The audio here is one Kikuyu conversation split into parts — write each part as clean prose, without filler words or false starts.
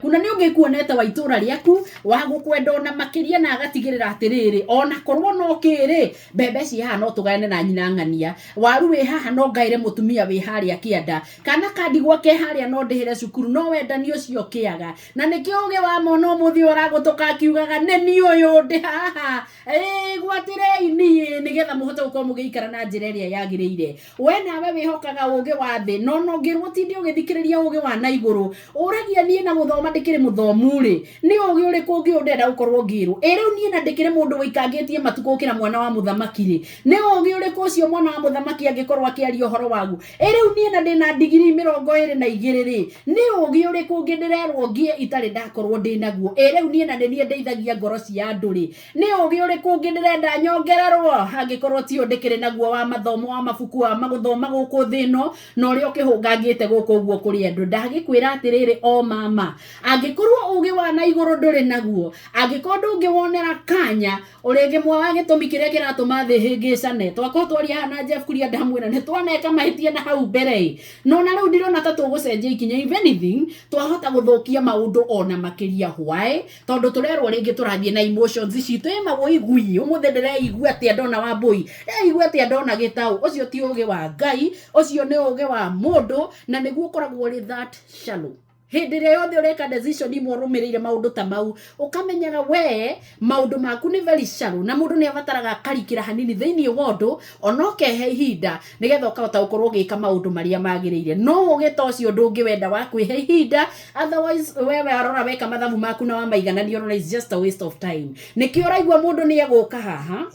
Kuna nĩ ũngĩkuonete wa itũra rĩaku wa gũkwenda ona makĩria na agatigĩrĩra atĩrĩrĩ, ona korwo no kĩrĩ mbembe ciĩ haha no tũgayane na nyina ng'ania, waru wĩ haha no ngaĩre mũtumia wĩ harĩa kĩanda, kana kandigwa ke harĩa no ndĩhĩre cukuru, no wendani ũcio ũkĩaga. Na nĩkĩo ũgĩ wa mona ũmũthĩ ũyũ ũragũtũka akiugaga nĩ niĩ ũyũ ndĩ haha, ĩĩ gwatĩrei niĩ, nĩgetha mũhote gũkorwo mũgĩikara na njĩra ĩrĩa yagĩrĩire. We nawe wĩhokaga ũgĩ wa thĩ, no ona ũngĩrwo ũtinde ũgĩthikĩrĩria ũgĩ wa na igũrũ, ũragia niĩ na gũthoma ndĩkĩrĩ mũthomu rĩ, nĩ ũgĩ ũrĩkũ ũngĩ ũyũ ndĩrenda gũkorwo ngĩrwo? Ĩ rĩu niĩ na ndĩkĩrĩ mũndũ wĩikangĩtie matukũ gũkĩra mwana wa mũthamaki rĩ, nĩ ũgĩ ũrĩkũ ũcio mwana wa mũthamaki angĩkorwo akĩaria ũhoro waguo? Ĩ rĩu niĩ na ndĩna ndigiri 22 rĩ, nĩ ũgĩ ũrĩkũ ũngĩ ndĩrerwo ngĩe itarĩ ndakorwo ndĩ naguo? Ĩ rĩu niĩ na nĩ niĩ ndeithagia ngoro cia andũ rĩ, nĩ ũgĩ ũrĩkũ ũngĩ ndĩrenda nyongererwo angĩkorwo ti ũyũ ndĩkĩrĩ naguo wa mathomo wa mabuku wa magũthoma gũkũ thĩ ĩno na ũrĩa ũkĩhũngangĩte gũkũ ũguo kũrĩ andũ? Ndagĩkwĩra atĩrĩrĩ, o mama, angĩkorwo ũgĩ wa na igũrũ ndũrĩ naguo, angĩkorwo ndũngĩwonera kanya, ũrĩngĩ mwa wa gĩtũmi kĩrĩa kĩratũma thĩ hĩngĩcane. Twakorwo twaria haha na Jeff Kuria ndamwĩra nĩ twaneka mahĩtia na hau mbere ĩ, no na rĩu ndirona ta tũgũcenjia ikinya. If anything, twahota gũthũkia maũndũ ona makĩria. Why? Tondũ tũrerwo rĩngĩ tũrathiĩ na emotions citũ. Ĩ mawĩigui, ũmũthĩ ndĩreigua atĩa ndona Wambũi, ndĩreigua atĩa ndona Gĩtaũ. Ũcio ti ũgĩ wa Ngai, ũcio nĩ ũgĩ wa mũndũ, na nĩguo ũkoragwo ũrĩ that shallow. Hĩndĩ ĩrĩa yothe ũreka decision imwe ũrũmĩrĩire maũndũ ta mau, ũkamenyaga we maũndũ maku nĩ very shallow, na mũndũ nĩ abataraga akarikĩra hanini thĩinĩ wa ũndũ ona ũkehe ihinda nĩgetha ũkahota gũkorwo ũgĩka maũndũ marĩa magĩrĩire. No ũgĩ ta ũcio ndũngĩwenda wa kwĩhe ihinda, otherwise wewe arora weka mathabu maku na wamaiganania ũrona it's just a waste of time. Nĩkĩo ũraigua mũndũ nĩ egũka haha,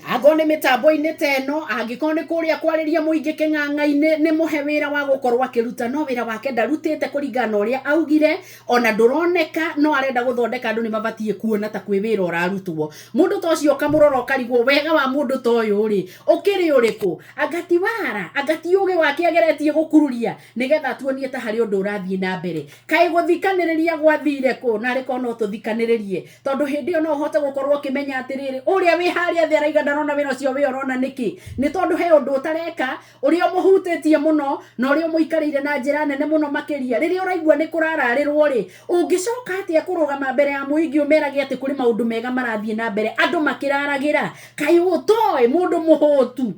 angorwo nĩ mĩtambo-inĩ ta ĩno, angĩkorwo nĩ kũrĩa kwarĩria mũingĩ kĩng'ang'a-inĩ, nĩ mũhe wĩra wa gũkorwo akĩruta, no wĩra wake ndarutĩte kũringana na ũrĩa augire, ona ndũroneka, no arenda gũthondeka andũ nĩ mabatiĩ kuona ta kwĩ wĩra ũrarutwo. Mũndũ ta ũcio ũkamũrora ũkarigwo wega wa mũndũ ta ũyũ rĩ ũkĩrĩ ũrĩkũ? Anga ti wara, anga ti ũgĩ wake ageretie gũkururia nĩgetha atuonie ta harĩ ũndũ ũrathiĩ na mbere. Kaĩ gũthikanĩrĩria gwathire kũ? Narĩ korwo no tũthikanĩrĩrie, tondũ hĩndĩ ĩyo no ũhote gũkorwo ũkĩmenya atĩrĩrĩ, ũrĩa wĩ harĩa thĩ araiga ndarona wĩra ũcio wĩ ũrona nĩkĩ? Nĩ tondũ he ũndũ ũtareka ũrĩa ũmũhutĩtie mũno na ũrĩa ũmũikarĩire na njĩra nene mũno makĩria. Rĩrĩa ũraigua nĩ kũrararĩrwo rĩ, ũngĩcoka atĩa kũrũgama mbere ya mũingĩ ũmerage atĩ kũrĩ maũndũ mega marathiĩ na mbere andũ makĩraragĩra? Kaĩ ũtoĩ mũndũ mũhũtu?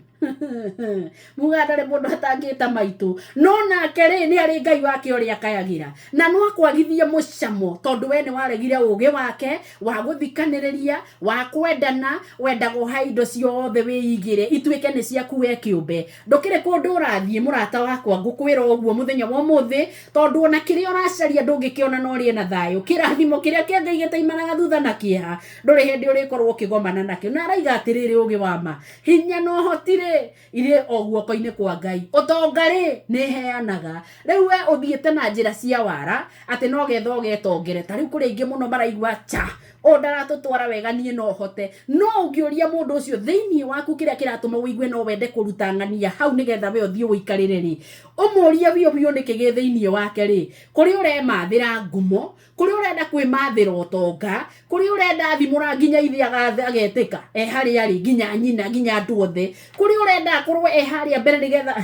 Muga ndarĩ mũndũ atangĩta maitũ, no nake rĩ nĩ arĩ Ngai wake ũrĩa akayagĩra, na no akwagithie mũcamo tondũ we nĩ waregire ũgĩ wake wa gũthikanĩrĩria, wa kwendana. Wendaga ũhae indo ciothe wĩigĩre ituĩke nĩ ciaku we kĩũmbe. Ndũkĩrĩ kũndũ ũrathiĩ, mũrata wakwa, ngũkwĩra ũguo mũthenya wa ũmũthĩ, tondũ ona kĩrĩa ũracaria ndũngĩkĩona na ũrĩe na thayũ. Kĩrathimo kĩrĩa kĩa Ngai gĩtaimanaga thutha na kĩeha, ndũrĩ hĩndĩ ũrĩkorwo ũkĩgomana nakĩo. Na araiga atĩrĩrĩ, ũgĩ wa ma, hinya na ũhoti rĩ irĩ o guoko-inĩ kwa Ngai, ũtonga rĩ nĩ heanaga. Rĩu we ũthiĩte na njĩra cia wara atĩ no getha ũgetongere. Ta rĩu kũrĩ aingĩ mũno maraigua cha ũũ ndaratũtwara wega, niĩ no hote. No ũngĩũria mũndũ ũcio thĩinĩ waku kĩrĩa kĩratũma ũigue no wende kũruta ng'ania hau nĩgetha we ũthiĩ ũikarĩre rĩ, ũmũrie biũ biũ nĩkĩ gĩ thĩinĩ wake rĩ, kũrĩ ũremathĩra ngumo, kũrĩ ũrenda kwĩmathĩra ũtonga, kũrĩ ũrenda thimũra nginya ithe agetĩka e harĩa arĩ, nginya nyina, nginya andũ othe, kũrĩ ũrenda akorwo e harĩa mbere nĩgetha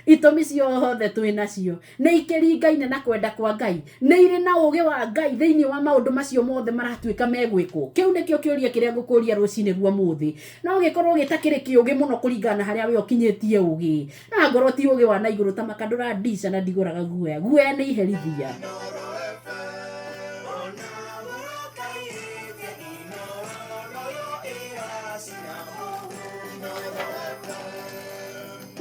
itũmi ciothe twĩ nacio nĩ ikĩringaine na kwenda kwa Ngai, nĩ irĩ na ũgĩ wa Ngai thĩinĩ wa maũndũ macio mothe maratuĩka megwĩkwo. Kĩu nĩkĩo kĩũria kĩrĩa ngũkũria rũcinĩ rwa ũmũthĩ. No gĩkorwo gĩtakĩrĩ kĩũgĩ mũno kũringana na harĩa we ũkinyĩtie ũgĩ, na ngorwo ti ũgĩ wa na igũrũ, ta makandũra ndica na ndigũraga guoya. Guoya nĩ iherithia.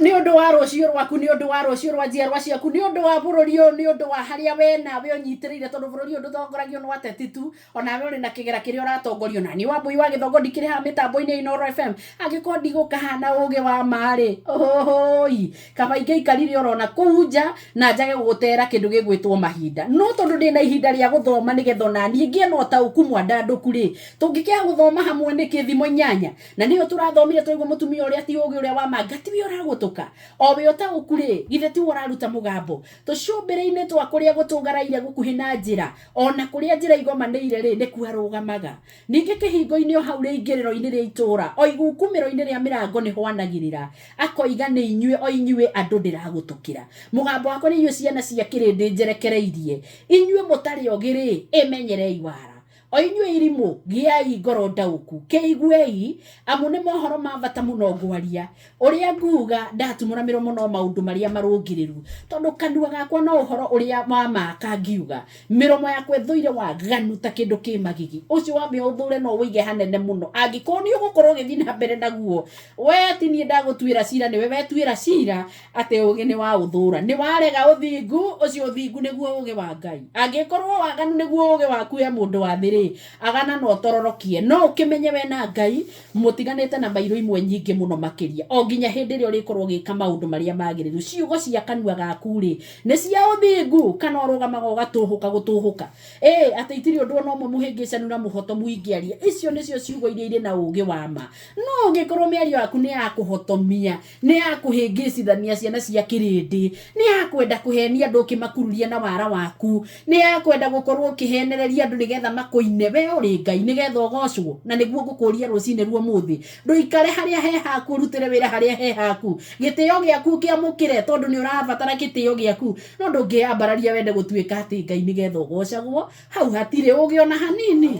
Nĩ ũndũ wa rũciũ rwaku, nĩ ũndũ wa rũciũ rwa njiarwa ciaku, nĩ ũndũ wa bũrũri ũyũ, nĩ ũndũ wa harĩa we nawe ũnyitĩrĩire, tondũ bũrũri ũyũ ndũtongoragio nĩ ateti tu, onawe ũrĩ na kĩgera kĩrĩa ũratongorio. Na niĩ Wambũi wa Gĩthongo ndikĩrĩ haha mĩtambo-inĩ ya Inooro FM, angĩkorwo ndigũka haha na ũgĩ wa ma-rĩ, ũhũhũi, kaba ingĩaikarire orona kũu nja na njage gũgũtera kĩndũ gĩgwĩtwo mahinda. No tondũ ndĩna ihinda rĩa gũthoma nĩgetha onaniĩ ngĩe na ũtaũku mwandandũku rĩ, tũngĩkĩaga gũthoma hamwe nĩkĩ thimo 8? Na nĩyo tũrathomire twaigua mũtumia ũrĩa ti ũgĩ ũrĩa wa ma, ngati we ũragũtũka. Ũragũtũka o wĩ ũtaũku rĩ, githĩ tiwe ũraruta mũgambo tũcũmbĩrĩ-inĩ twa kũrĩa gũtũgaraire gũkuhĩ na njĩra, ona kũrĩa njĩra igomanĩire rĩ, nĩkuo arũgamaga. Ningĩ kĩhingo-inĩ o hau rĩingĩrĩro-inĩ rĩa itũũra, o igukumĩro-inĩ rĩa mĩrango nĩho anagĩrĩra, akoiga, nĩ inyuĩ, o inyuĩ andũ ndĩragũtũkĩra. Mũgambo wakwa nĩ inyuĩ ciana cia kĩrĩndĩ njerekereirie. Inyuĩ mũtarĩ ogĩ-rĩ, ĩmenyerei wara. O inyuĩ irimũ, gĩai ngoro ndaũku, kĩiguei, amu nĩ mohoro ma bata mũno ngwaria. Ũrĩa nguuga, ndatumũra mĩromo no maũndũ marĩa marũngĩrĩru, tondũ kanua gakwa no ũhoro ũrĩa wa ma kangiuga. Mĩromo yakwa ĩthũire waganu ta kĩndũ kĩ magigi. Ũcio wambe ũthũre na ũwĩige hanene mũno. Angĩkorwo nĩ ũgũkorwo ũgĩthiĩ na mbere naguo, we ti niĩ ndagũtuĩra cira, nĩwe wetuĩra cira atĩ ũũgĩ nĩ waũthũra. Nĩ warega ũthingu, ũcio ũthingu nĩguo ũũgĩ wa Ngai. Angĩkorwo waganu nĩguo ũũgĩ waku we mũndũ wa thĩ rĩ, agana na ũtororokie. No ũkĩmenye we na Ngai mũtiganĩte na mairũ imwe nyingĩ mũno makĩria, o nginya hĩndĩ ĩrĩa ũrĩkorwo ũgĩka maũndũ marĩa magĩrĩru. Ciugo cia kanua gaku-rĩ, nĩ cia ũthingu, kana ũrũgamaga ũgatũhũka gũtũhũka? Ĩ, atĩ itirĩ ũndũ o na ũmwe mũhĩngĩcanu na mũhotomu ingĩaria. Icio nĩcio ciugo iria irĩ na ũũgĩ wa ma. No ũngĩkorwo mĩario yaku nĩ ya kũhotomia, nĩ ya kũhĩngĩcithania ciana cia kĩrĩndĩ, nĩ ya kwenda kũhenia andũ ũkĩmakururia na wara waku, nĩ ya kwenda gũkorwo ũkĩhenereria andũ nĩgetha makũine, we ũrĩ Ngai nĩgetha ũgocwo, na nĩguo ngũkũria rũcinĩ rwa ũmũthĩ, ndũikare harĩa he haku ũrutĩre wĩra harĩa he haku, gĩtĩo gĩaku ũkĩamũkĩre tondũ nĩ ũrabatara gĩtĩo gĩaku, no ndũngĩyambararia wende gũtuĩka atĩ Ngai nĩgetha ũgocagwo, hau hatirĩ ũgĩ ona hanini.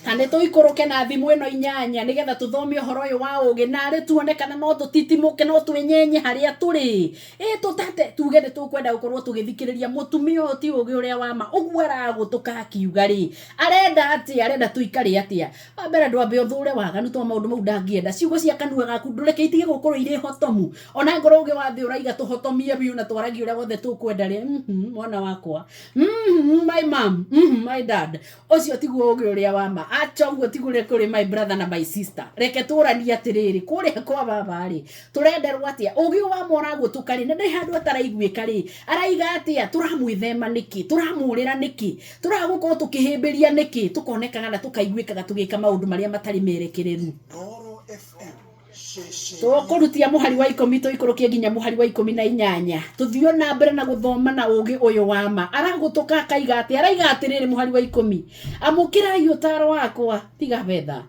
Na nĩ tũikũrũke na thimũ ĩno inyanya nĩgetha tũthome ũhoro ũyũ wa ũgĩ narĩ tuone kana no tũtitimũke, no twĩnyenye harĩa tũrĩ. Ĩ tũtate tuge nĩ tũkwenda gũkorwo tũgĩthikĩrĩria mũtumia ũyũ ti ũgĩ ũrĩa wa ma, ũguo aragũtũka akiuga rĩ, arenda atĩa, arenda tũikare atĩa? Wa mbere ndwambe ũthũre waganu tondũ maũndũ mau ndangĩenda. Ciugo cia kanua gaku ndũreke itige gũkorwo irĩ hotomu. Ona ngorwo ũgĩ wa thĩ ũraiga tũhotomie biũ na twaragie ũrĩa wothe tũkwenda rĩ, mwana wakwa, my mom, my dad, ũcio tiguo ũgĩ ũrĩa wa ma. Acha ũguo tiguo ũrĩa kũrĩ my brother na my sister. Reke tũranie atĩrĩrĩ, kũrĩa kwa baba rĩ, tũrenderwo atĩa? Ũgĩ wa ma ũragũtũka rĩ, na ndarĩ handũ ataraiguĩka rĩ, araiga atĩa? Tũramwĩthema nĩkĩ? Tũramũrĩra nĩkĩ? Tũraga gũkorwo tũkĩhĩmbĩria nĩkĩ? Tũkonekaga na tũkaiguĩkaga tũgĩka maũndũ marĩa matarĩ merekereru. Ndoro FM, ceceni Tũkũrutia mũhari wa 10 tũikũrũkie nginya mũhari wa 18, tũthiĩ na mbere na gũthoma na ũgĩ ũyũ wa ma. Aragũtũka akaiga atĩ, araiga atĩrĩrĩ mũhari wa 10, amũkĩrai ũtaro wakwa, tiga betha,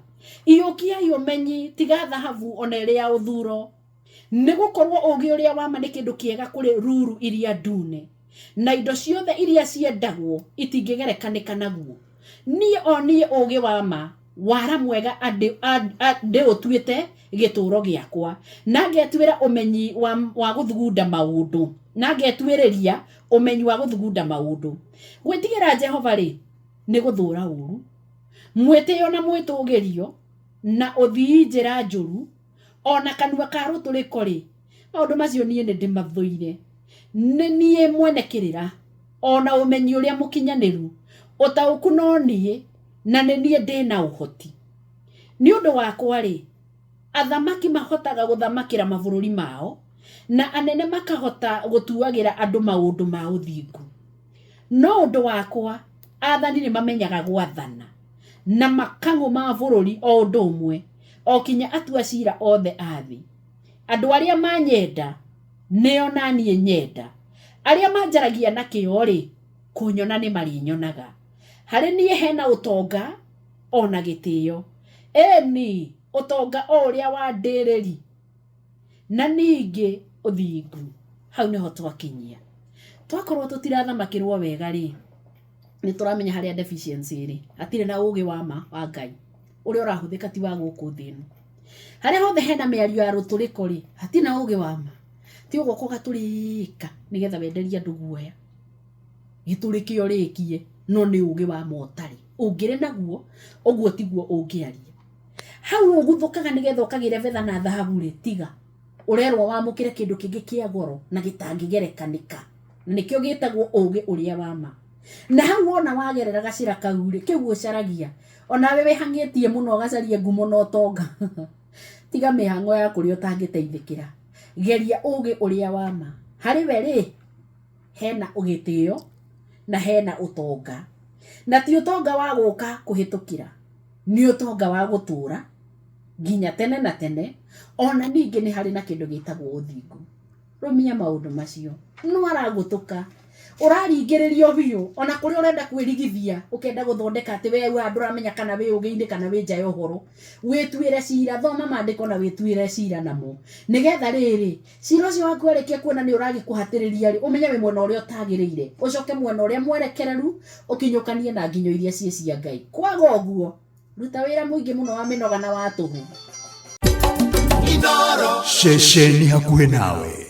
iyũkiai ũmenyi, tiga thahabu ona ĩrĩ ya ũthuro, nĩ gũkorwo ũgĩ ũrĩa wa ma nĩ kĩndũ kĩega kũrĩ ruru iria ndune, na indo ciothe iria ciendagwo itingĩgerekanĩka naguo. Niĩ o niĩ ũgĩ wa ma, wara mwega ndĩũtuĩte gĩtũũro gĩakwa, na ngetuĩra ũmenyi wa gũthugunda maũndũ, na ngetuĩrĩria ũmenyi wa gũthugunda maũndũ. Gwĩtigĩra Jehova rĩ, nĩ gũthũra ũru, mwĩtĩo na mwĩtũgĩrio, na ũthii njĩra njũru, ona kanua ka rũtũrĩko rĩ, maũndũ macio niĩ nĩ ndĩmathũire. Nĩ niĩ mwene kĩrĩra, ona ũmenyi ũrĩa mũkinyanĩru, ũtaũku no niĩ, na nĩ niĩ ndĩna ũhoti. Nĩ ũndũ wakwa rĩ, athamaki mahotaga gũthamakĩra mabũrũri mao, na anene makahota gũtuagĩra andũ maũndũ ma ũthingu. No ũndũ wakwa, athani nĩ mamenyaga gwathana, na makang'ũ ma bũrũri o ũndũ ũmwe, o kinya atua cira othe a thĩ. Andũ arĩa manyenda, nĩo na niĩ nyenda. Arĩa manjaragia na kĩo rĩ, kũnyona nĩ marĩnyonaga. Harĩ niĩ hena ũtonga ona gĩtĩo. Ĩni, ũtonga o ũrĩa wa ndĩrĩri, na ningĩ ũthingu. Hau nĩho twakinyia. Twakorwo tũtirathamakĩrwo wega rĩ, nĩ tũramenya harĩa deficiency ĩrĩ. Hatirĩ na ũgĩ wa ma wa Ngai. Ũrĩa ũrahũthĩka ti wa gũkũ thĩ ĩno. Harĩa hothe hena mĩario ya rũtũrĩko rĩ, hatirĩ na ũgĩ wa ma. Ti ũgoka ũgatũrĩka nĩgetha wenderie andũ guoya. Gĩtũrĩke ũrĩkie, no nĩ ũgĩ wa ma ũtarĩ. Ũngĩrĩ naguo, ũguo tiguo ũngĩaria. Hau ũguthũkaga nĩgetha ũkagĩre betha na thahabu rĩ, tiga. Ũrerwo wamũkĩre kĩndũ kĩngĩ kĩa goro na gĩtangĩgerekanĩka. Na nĩkĩo gĩtagwo ũgĩ ũrĩa wa ma. Na hau wona wagerera gacĩra kau rĩ, kĩu ũcaragia. Onawe wĩhang'ĩtie mũno ũgacaria ngumo na ũtonga. Tiga mĩhang'o ya kũrĩa ũtangĩteithĩkĩra. Geria ũgĩ ũrĩa wa ma. Harĩ we rĩ, hena ũgĩtĩo na hena ũtonga. Na ti ũtonga wa gũka kũhĩtũkĩra, nĩ ũtonga wa gũtũũra. Nginya tene na tene. Ona ningĩ nĩ harĩ na kĩndũ gĩtagwo ũthingu. Rũmia maũndũ macio. No aragũtũka, ũraringĩrĩrio biũ, ona kũrĩa ũrenda kwĩrigithia, ũkenda gũthondeka atĩ we wa ndũramenya kana wĩ ũgĩ-inĩ kana wĩ nja ya ũhoro. Wĩtuĩre cira, thoma maandĩko na wĩtuĩre cira namo, nĩgetha rĩrĩ, cira ũcio waku warĩkia kuona nĩ ũragĩkũhatĩrĩria rĩ, ũmenye wĩ mwena ũrĩa ũtagĩrĩire, ũcoke mwena ũrĩa mwerekereru, ũkinyũkanie na nginyo iria ciĩ cia Ngai. Kwaga ũguo, ruta wĩra mũingĩ mũno wa mĩnoga na wa tũhũ. Ceceni hakuhĩ nawe.